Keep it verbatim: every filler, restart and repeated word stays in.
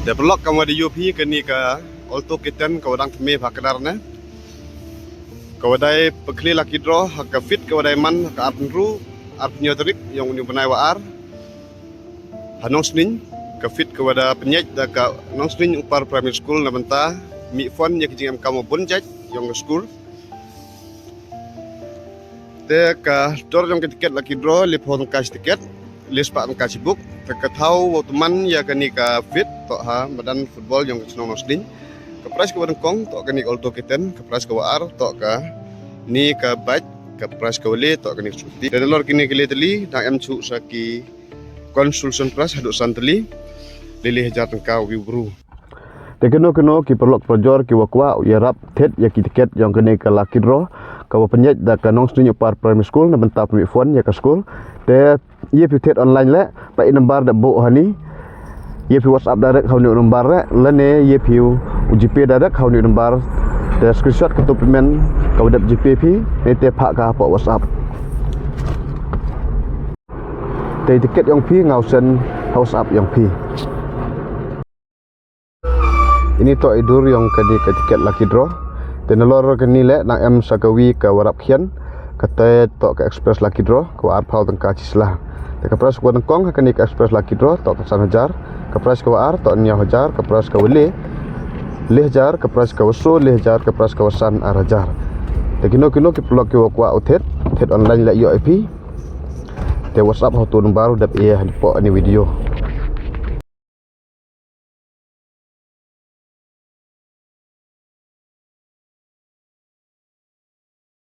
Te paralok, kam wa da ïohi phi kane ka Alto K ten ka wa dang thymmai bha kdar ne. Ka wa dei pynkhleh lucky draw ha ka fete ka wa dei man ha ka arphew hynriew, arphew hynñiew tarik yong uni u bnai wa ar. Ha Nongsneng, ka fete ka wa da pynïaid da ka Nongsneng Upper Primary School na bynta mih fund ïa ki jingem kam wa bun jait yong ka school. Te ka dor jong ka tiket lucky draw, laiphew tyngka shi tiket, laispah tyngka shi buk. Te ka thaw wa tymmen ïa kane ka fete toh ha madan football jong ka shnong Nongsneng. Ka prize ka wa nyngkong toh kane ka Alto K ten, ka prize ka wa ar toh kane ka bike, ka prize ka wa le toh kane ka scooty. Te nalor kine ki lai tylli, dang em shuh sa ki consolation prize haduh san tylli, lai lai hajar tyngka u bru. Te kino kino ki paralok parajor ki wa kwah u ïarap thied ïa ki tiket yong kane ka lucky draw ka wa pynïaid da ka Nongsneng Upper Primary School na bynta pynmih fund ïa ka school. Te ïa phi thied online leh, peit i number da buh hani. Ïa phi WhatsApp direct ha uni u number leh, lane ïa phi u GPay direct ha uni u number. Te screenshot katto payment ka wa dep GPay phi, ne te phah ka hapoh WhatsApp. Te tiket yong phi nga u send ha WhatsApp yong phi. Ini toh i dur yong kane ka tiket lucky draw. Te nalor kane leh dang em sa ka wi ka wa rap khian. Kata toh ka express lucky draw ka wa arphew tyngka shi sla. Te ka prize ka wa nyngkong ha kane ka express lucky draw toh ka san hajar. Ka prize ka wa ar toh hynñiew hajar, ka prize ka wa le lai hajar, ka prize ka wa soo lai hajar, ka prize ka wa san ar hajar. Te kino kino ki paralok ki wa kwah u thied, thied online leh ïoh ïa phi. Te WhatsApp ha utu u number u dep ïa hapoh uni u video.